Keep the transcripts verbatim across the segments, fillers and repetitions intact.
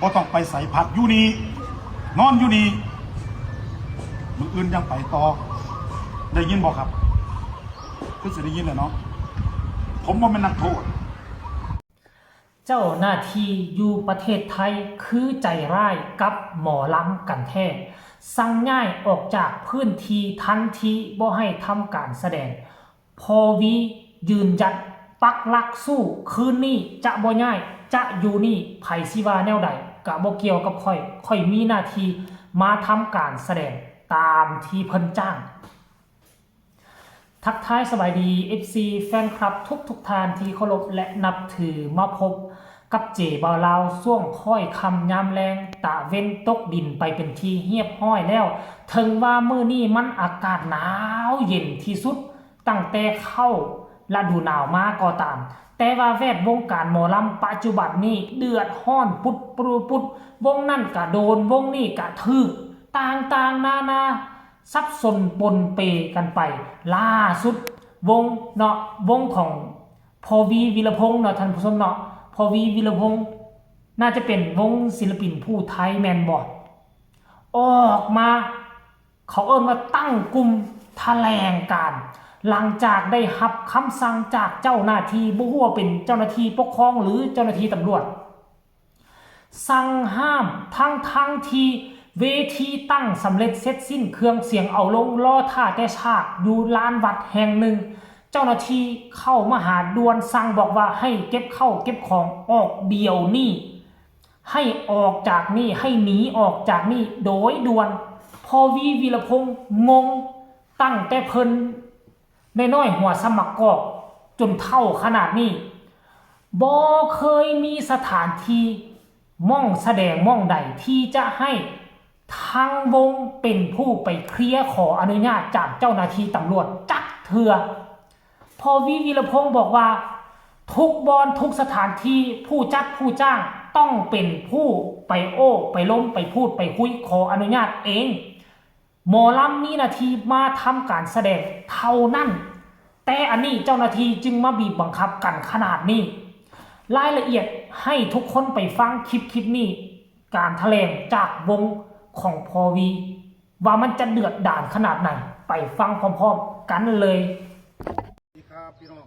บ่ต้องไปไส พักอยู่นี่ นอนอยู่นี่ มื้ออื่นยังไปต่อ ได้ยินบ่ครับ คือสิได้ยินแหละเนาะ ผมบ่แม่นนักโทษ เจ้าหน้าที่อยู่ประเทศไทยคือใจร้ายกับหมอลำกันแท้ สั่งย้ายออกจากพื้นที่ทันที บ่ให้ทำการแสดง พอวียืนหยัดปักหลักสู้ คืนนี้จะบ่ย้าย จะอยู่นี่ ไผสิว่าแนวใดก็บ่เกี่ยวกับข้อย ข้อยมีหน้าที่มาทำการแสดงตามที่เพิ่นจ้าง ทักทายสบายดี เอฟซี แฟนคลับทุกๆท่านที่เคารพและนับถือ มาพบกับเจบ่าวลาวช่วงค่อยค่ำยามแลง ตะเว็นตกดินไปเป็นที่เรียบร้อยแล้ว ถึงว่ามื้อนี้มันอากาศหนาวเย็นที่สุด ตั้งแต่เข้าฤดูหนาวมาก็ตาม แต่ว่าแวดวงการหมอลำปัจจุบันนี้เดือดร้อนปุดปรูปุด วงนั่นกะโดน วงนี่กะถืก ต่างๆนานา สับสนปนเปกันไป ล่าสุดวงเนาะ วงของพอวี วีรพงษ์เนาะ ท่านผู้ชมเนาะ พอวี วีรพงษ์ น่าจะเป็นวงศิลปินผู้ไทยแม่นบ่ ออกมา เขาเอิ้นว่าตั้งกลุ่มแถลงการณ์ หลังจากได้รับคำสั่งจากเจ้าหน้าที่ บ่ฮู้ว่าเป็นเจ้าหน้าที่ปกครองหรือเจ้าหน้าที่ตำรวจ สั่งห้าม ทั้งๆที่เวทีตั้งสำเร็จเสร็จสิ้น เครื่องเสียงเอาลง รอท่าแต่ฉากอยู่ลานวัดแห่งหนึ่ง เจ้าหน้าที่เข้ามาหาด่วน สั่งบอกว่าให้เก็บข้าวเก็บของออกเดี๋ยวนี้ ให้ออกจากนี่ ให้หนีออกจากนี่โดยด่วน พอวี วีรพงษ์งง ตั้งแต่เพิ่นน้อยๆหัวส่ำหมากกอก จนเฒ่าขนาดนี้ บ่เคยมีสถานที่หม่องแสดงหม่องใดที่จะให้ทางวงเป็นผู้ไปเคลียร์ขออนุญาตจากเจ้าหน้าที่ตำรวจจักเทื่อ พอวี วีรพงษ์บอกว่า ทุกบ่อนทุกสถานที่ ผู้จัดผู้จ้างต้องเป็นผู้ไปโอ้ไปล้มไปพูดไปคุยขออนุญาตเอง หมอลำมีหน้าที่มาทำการแสดงเท่านั้น แต่อันนี้เจ้าหน้าที่จึงมาบีบบังคับกันขนาดนี้ รายละเอียดให้ทุกคนไปฟังคลิปคลิปนี้ การแถลงจากวงของพอวี ว่ามันจะเดือดดาลขนาดไหน ไปฟังพร้อมๆกันเลย สวัสดีครับพี่น้อง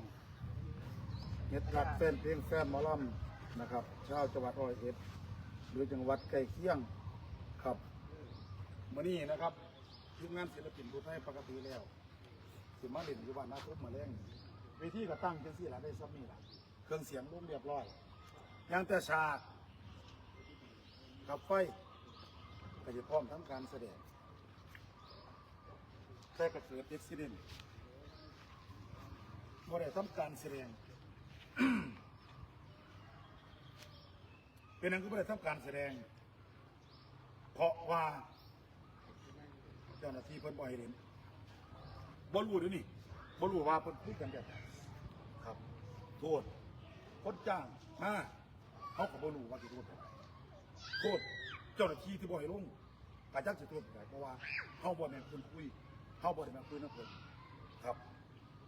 เฮ็ดรักแฟนเพลงแฟนหมอลำนะครับ ชาวจังหวัดร้อยเอ็ด หรือจังหวัดใกล้เคียงครับ มื้อนี้นะครับ ทีมงานศิลปินผู้ไทยปกติแล้ว สิมาเล่นอยู่บ้านนาทุบมาแลง เวทีก็ตั้งจังซี่ล่ะ ได้ซ้ำนี่ล่ะ เครื่องเสียงลงเรียบร้อย ยังแต่ฉากกับไฟ ก็จะพร้อมทำการแสดง แต่ก็เกิดอุบัติเหตุ บ่ได้ทำการแสดง เป็นหยังคือบ่ได้ทำการแสดง เพราะว่า เจ้าหน้าที่เพิ่นบ่ให้เล่น บ่รู้เด้อนี่ บ่รู้ว่าเพิ่นคุยกันแบบใดครับ โทษ คนจ้างมา เฮาก็บ่รู้ว่าสิโทษแบบใด โทษเจ้าหน้าที่ที่บ่ให้ลง ก็จักสิโทษแบบใด เพราะว่าเฮาบ่แม่นคนคุย เฮาบ่ได้มาคุยนำเพิ่นครับ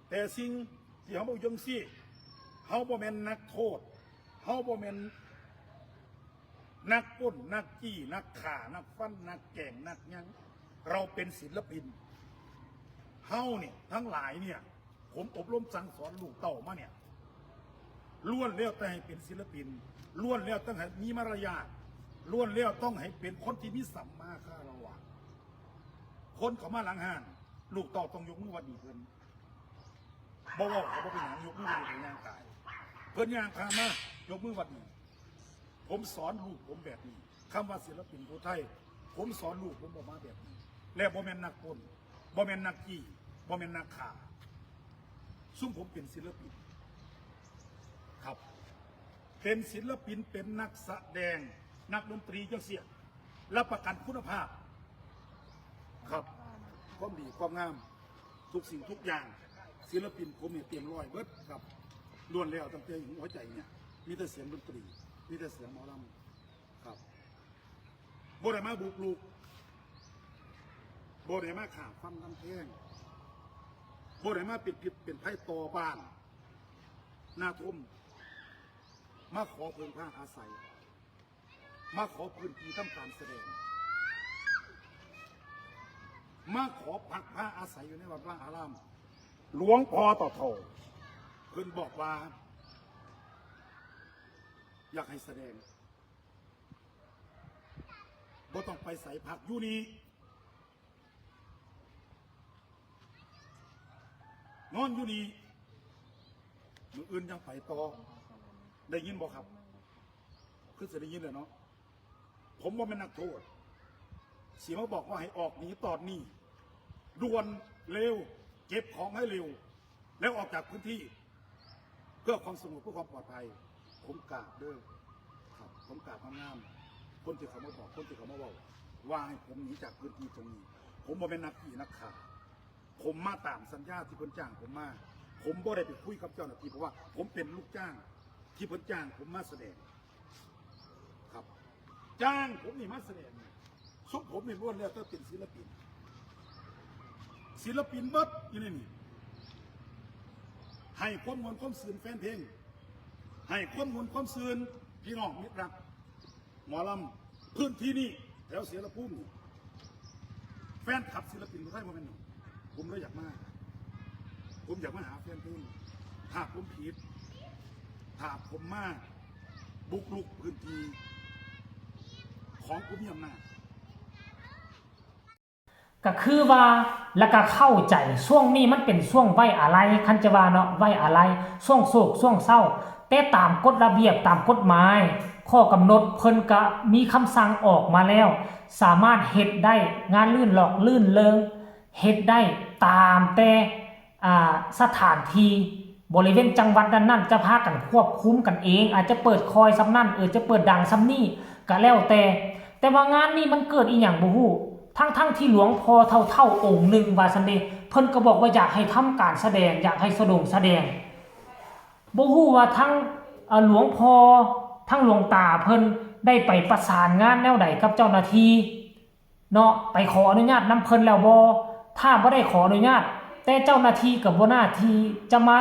แต่สิ่งที่เฮาบ่จังซี่ เฮาบ่แม่นนักโทษ เฮาบ่แม่น นักปล้น นักจี้ นักฆ่า นักฟัน นักแกล้ง นักหยัง เราเป็นศิลปิน เฮาเนี่ย ทั้งหลายเนี่ย ผมอบรมสั่งสอนลูกเต้ามาเนี่ย ล้วนแล้วแต่ให้เป็นศิลปิน ล้วนแล้วต้องให้มีมารยาท ล้วนแล้วต้องให้เป็นคนที่มีสัมมาคารวะ คนเข้ามาหลังห้าน ลูกเต้าต้องยกมือหวัดดีเพิ่น บ่เว้าก็บ่เป็นหยัง ยกมือหวัดดีก็ย่างกาย เพิ่นย่างผ่านมา ยกมือหวัดดี ผมสอนลูกผมแบบนี้ คำว่าศิลปินผู้ไทย ผมสอนลูกผมออกมาแบบนี้ และบ่แม่นนักปล้น บ่แม่นนักจี้ บ่แม่นนักฆ่า ซุมผมเป็นศิลปิน ครับ เป็นศิลปิน เป็นนักแสดง นักดนตรีจังซี้ รับประกันคุณภาพ ครับ ความดี ความงาม ทุกสิ่งทุกอย่าง ศิลปินผมเนี่ยเต็มร้อยเบิดครับ ล้วนแล้วตั้งแต่หัวใจเนี่ย มีแต่เสียงดนตรี มีแต่เสียงหมอลำครับ บ่ได้มาบุกรุก บ่ได้มาฆ่าฟันทำแท้ง บ่ได้มาเป็นพิษเป็นภัยต่อบ้าน นาทุบ มาขอเพิ่งพาอาศัย มาขอพื้นที่ทำการแสดง มาขอพักพาอาศัยอยู่ในวัดวาอาราม หลวงพ่อเฒ่าๆ เพิ่นบอกว่า อยากให้แสดง บ่ต้องไปไส พักอยู่นี่ นอนอยู่นี่ มื้ออื่นยังไปต่อ ได้ยินบ่ครับ คือสิได้ยินแหละเนาะ ผมบ่แม่นนักโทษ สิมาบอกว่าให้ออกหนีตอนนี้ ด่วน เร็ว เก็บของให้เร็ว แล้วออกจากพื้นที่ เพื่อความสงบ เพื่อความปลอดภัย ผมกราบเด้อครับ ผมกราบงามๆ คนที่เขามาบอก คนที่เขามาเว้า ว่าให้ผมหนีจากพื้นที่ตรงนี้ ผมบ่แม่นนักผีนักฆ่า ผมมาตามสัญญาที่เพิ่นจ้างผมมา ผมบ่ได้ไปคุยกับเจ้าหน้าที่ เพราะว่าผมเป็นลูกจ้างที่เพิ่นจ้างผมมาแสดง ครับ จ้างผมนี่มาแสดง ซุมผมนี่ล้วนแล้วแต่เป็นศิลปิน ศิลปินเบิดอยู่ในนี่ ให้ความม่วนความซื่นแฟนเพลง ให้ความม่วนความซื่นพี่น้องมิตรรัก หมอลำพื้นที่นี่ แถวเสรภูมินี่ แฟนคลับศิลปินผู้ไทยบ่แม่นหยัง ผมเลยอยากมา ผมอยากมาหาแฟนเพลง ถ้าผมผิด ถ้าผมมาบุกรุกพื้นที่ของผู้มีอำนาจ ก็คือว่า แล้วก็เข้าใจ ช่วงนี้มันเป็นช่วงไว้อาลัย คันจะว่าเนาะ ไว้อาลัย ช่วงโศก ช่วงเศร้า แต่ตามกฎระเบียบ ตามกฎหมาย ข้อกำหนดเพิ่นก็มีคำสั่งออกมาแล้ว สามารถเฮ็ดได้ งานรื่นหลอกรื่นเริง เฮ็ดได้ตามแต่ อ่า สถานที่บริเวณจังหวัดนั้นๆ จะพากันควบคุมกันเอง อาจจะเปิดคอยส่ำนั้น เออ จะเปิดดังส่ำนี้ก็แล้วแต่ แต่ว่างานนี้มันเกิดอีหยังบ่ฮู้ ทั้งๆ ที่หลวงพ่อเฒ่าๆ องค์หนึ่งว่าซั่นเด้ เพิ่นก็บอกว่าอยากให้ทำการแสดง อยากให้สะดงแสดง บ่ฮู้ว่าทั้ง เอ่อ หลวงพ่อ ทั้งหลวงตาเพิ่นได้ไปประสานงานแนวใดกับเจ้าหน้าที่ เนาะ ไปขออนุญาตนำเพิ่นแล้วบ่ ถ้าบ่ได้ขออนุญาต แต่เจ้าหน้าที่ก็บ่น่าที่จะมา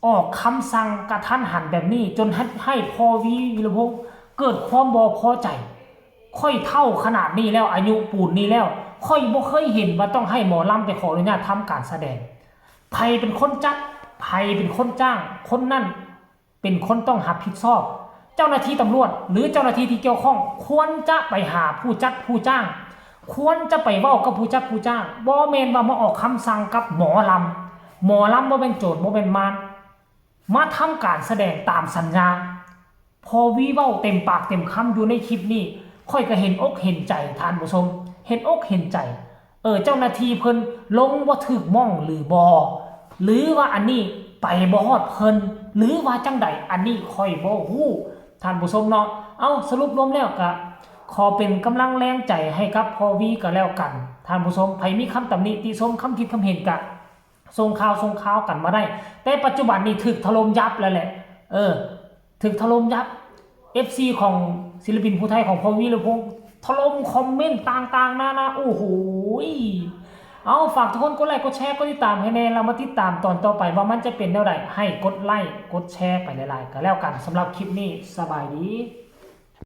ออกคำสั่งกะทันหันแบบนี้ จนเฮ็ดให้พ่อวี วีรพงษ์ เกิดความบ่พอใจ ข้อยเฒ่าขนาดนี้แล้ว อายุปูนนี้แล้ว ข้อยบ่เคยเห็นว่าต้องให้หมอลำไปขออนุญาตทำการแสดง ไผเป็นคนจัด ไผเป็นคนจ้าง คนนั้น เป็นคนต้องรับผิดชอบ เจ้าหน้าที่ตำรวจ หรือเจ้าหน้าที่ที่เกี่ยวข้อง ควรจะไปหาผู้จัดผู้จ้าง ควรจะไปเว้ากับผู้จัดผู้จ้าง บ่แม่นว่ามาออกคำสั่งกับหมอลำ หมอลำบ่แม่นโจร บ่แม่นมาร มาทำการแสดงตามสัญญา พ่อวีเว้าเต็มปากเต็มคำอยู่ในคลิปนี้ ข้อยก็เห็นอกเห็นใจท่านผู้ชม เห็นอกเห็นใจ เออ เจ้าหน้าที่เพิ่นลงบ่ถูกหม่องหรือบ่ หรือว่าอันนี้ไปบ่ฮอดเพิ่น หรือว่าจั่งใด อันนี้ข้อยบ่ฮู้ ท่านผู้ชมเนาะ เอ้า สรุปรวมแล้วก็ขอเป็นกำลังแรงใจให้กับพ่อวีก็แล้วกัน ท่านผู้ชม ไผมีคำตำหนิติชม คำคิดคำเห็นก็ส่งข่าวส่งข่าวกันมาได้ แต่ปัจจุบันนี้ถูกถล่มยับแล้วแหละ เออ ถูกถล่มยับ เอฟซี ของศิลปินผู้ไทยของพ่อวีรพงษ์ ถล่มคอมเมนต์ต่างๆ นานา โอ้โหย เอา ฝากทุกคนกดไลค์กดแชร์กดติดตามให้แน่ เรามาติดตามตอนต่อไปว่ามันจะเป็นแนวใด ให้กดไลค์กดแชร์ไปหลายๆ ก็แล้วกัน สำหรับคลิปนี้ สบายดี